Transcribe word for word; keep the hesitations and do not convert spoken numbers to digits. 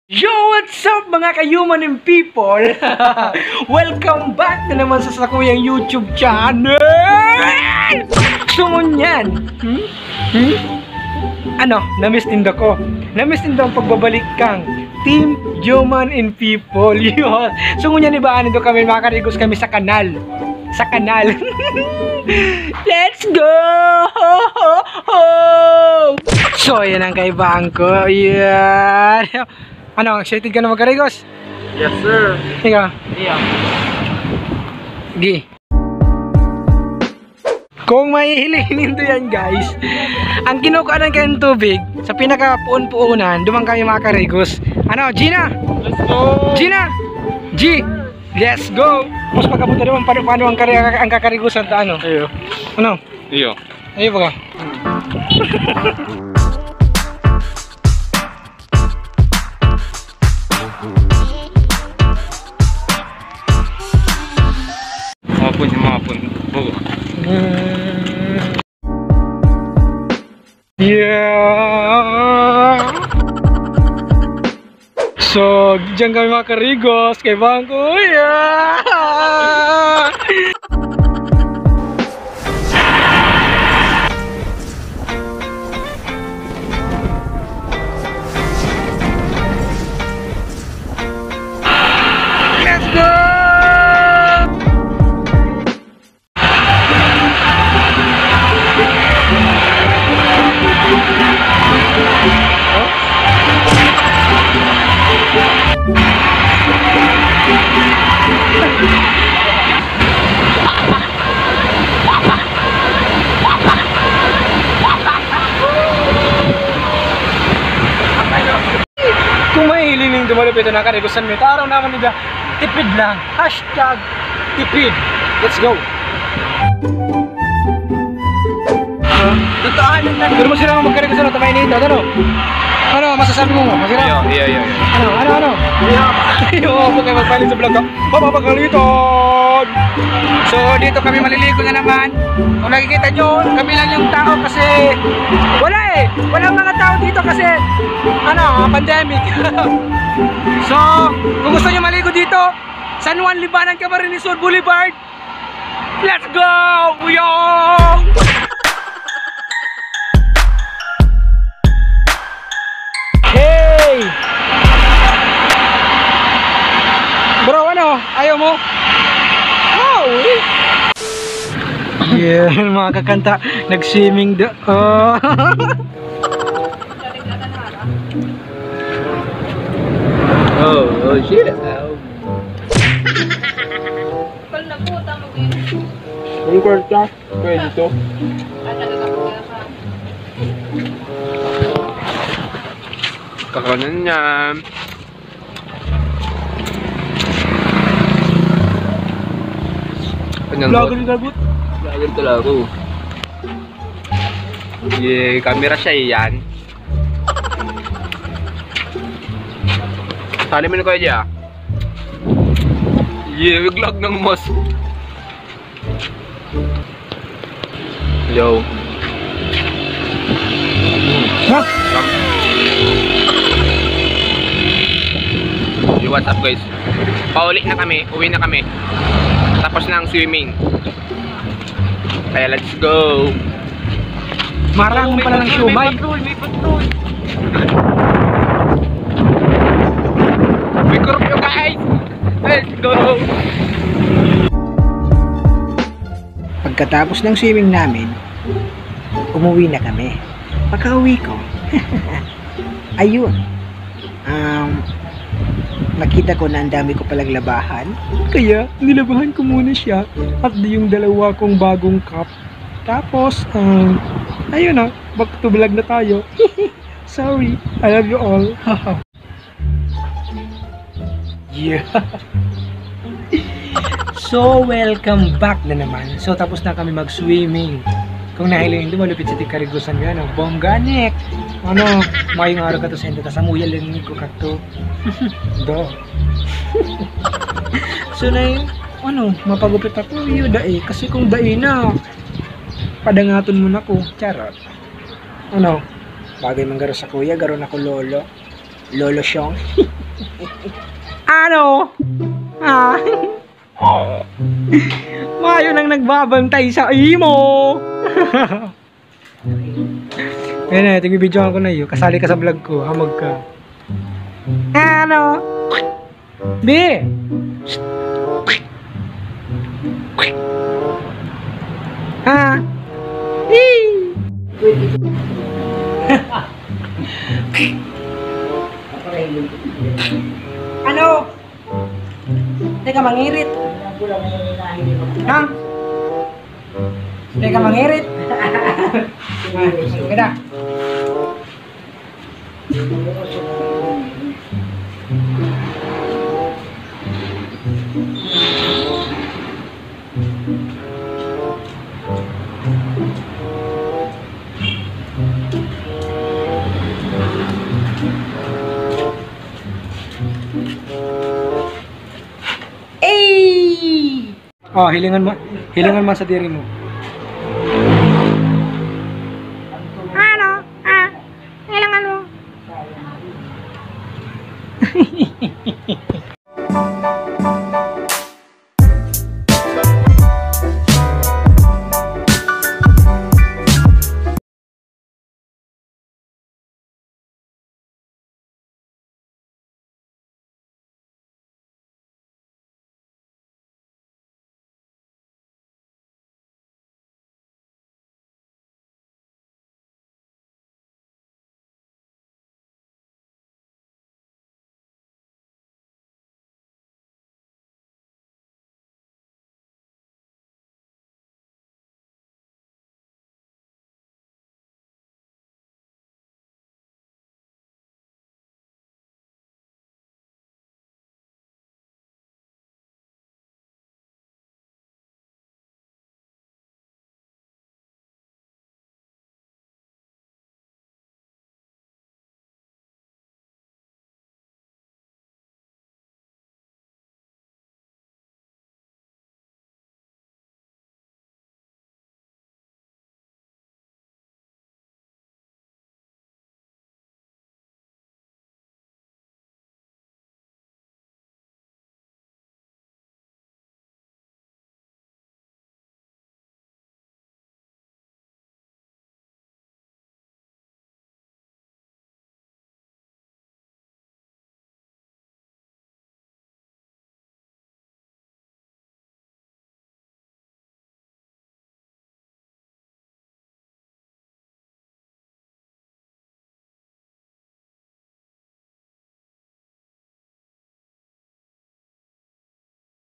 Yo, what's up, mga ka-human and people? Welcome back na naman sa sakuyang YouTube channel! So, ngunyan, hmm? Hmm? Ano, namiss nindo ko. Namiss nindo ang pagbabalik kang Team Human and People. Yun. So, ngunyan, iba, ano daw kami, mga karigos kami sa kanal. Sa kanal. Let's go! Ho, ho, ho! So, yan ang kaibahan ko. Yeah! Ano, excited ka na magkarigos? Yes, sir. Ikaw? Iya. Gi. Kung mahihiling nindo yan, guys, ang kinukuhanan kayong tubig sa pinakapuon-puunan, duman kami mga karigos. Ano, Gina? Let's go! Gina! G! Let's go! Mas pagkapunta naman, paano, paano ang, kari- ang kakarigosan ta, ano? Iyo. Ano? Iyo. Iyo ba ka? Mga pun, yung mga pun. Bugo. Yeah! So, diyan kami mga karigos, kay Bangko. Yeah! Let's go! Kung mahihiling nin dumalupit na karigusan mi, ta aram naman nila, tipid lang. Hashtag tipid. Let's go. Totoo na. Pero masira ang magkarigusan na tamay nito. Ano? Ano masasabi mo? Masira? Iyo, iyo, iyo. Ano? Ano? Ano? Iyo. Iyo, huwag kayo magpalit sa vlog, ha? Mapapagalitan! So, dito kami maliligo na naman. Kung nakikita nyo, kami lang yung tao kasi wala eh. Walang mga tao dito kasi, ano, pandemic. So, kung gusto nyo maligo dito, San Juan, Libmanan, Camarines Sur Boulevard. Let's go! Uyong! Hey! Bro, ano? Ayaw mo? Oh, eh. Yeah, mga kakanta, nag-swimming do. Oh. Oh, oh, shit. Ow. Ang kwarta, kwento. Kakanan niya. Kanyang Vlogger bot-, ni Gabot. Vlogger talaga ako. Ye, camera siya, eh, yan. Sali mo na, Kuya Jay, ah. Ye, vlog ng mas. Yo. Ha? Yo, what's up, guys? Pauli na kami, uwi na kami. Tapos na ang swimming. Kaya let's go. Marangon pala ng siomai. May patuloy, may patuloy. May kurupyo, guys. Let's go. Pagkatapos ng swimming namin, umuwi na kami. Pagka-uwi ko, ayun, um, nakita ko na ang dami ko palang labahan. Kaya, nilabahan ko muna siya at yung dalawa kong bagong cup. Tapos, um, ayun na, back to vlog na tayo. Sorry, I love you all. Yeah. So, welcome back na naman. So, tapos na kami mag-swimming. Kung nahiling nyo, malupit sa tigkarigusan nga, no? Bongga, Nick! Ano, mayong araw ka to sa inyo, tas amuya lang ko kato. Do. So, na yun, ano, mapagupit ako, yun, dai. Kasi kung dai na, padangaton mo na ko. Charot. Ano, bagay man garo sa kuya, garo na ko lolo. Lolo Xiong. Ano? Ah. Mayo nang nagbabantay sa imo. Ayan na, tigbibidyohan ko na iyo. Kasali ka sa vlog ko, hamog ka. Ano? Bi! Ha? Ee! Ano? Teka, mangirit. Ha? Teka, mangirit. Ah, sige na. Ey! Oh, hilingan mo. Hilingan mo sa diri mo. Ano? Ah, hilingan mo.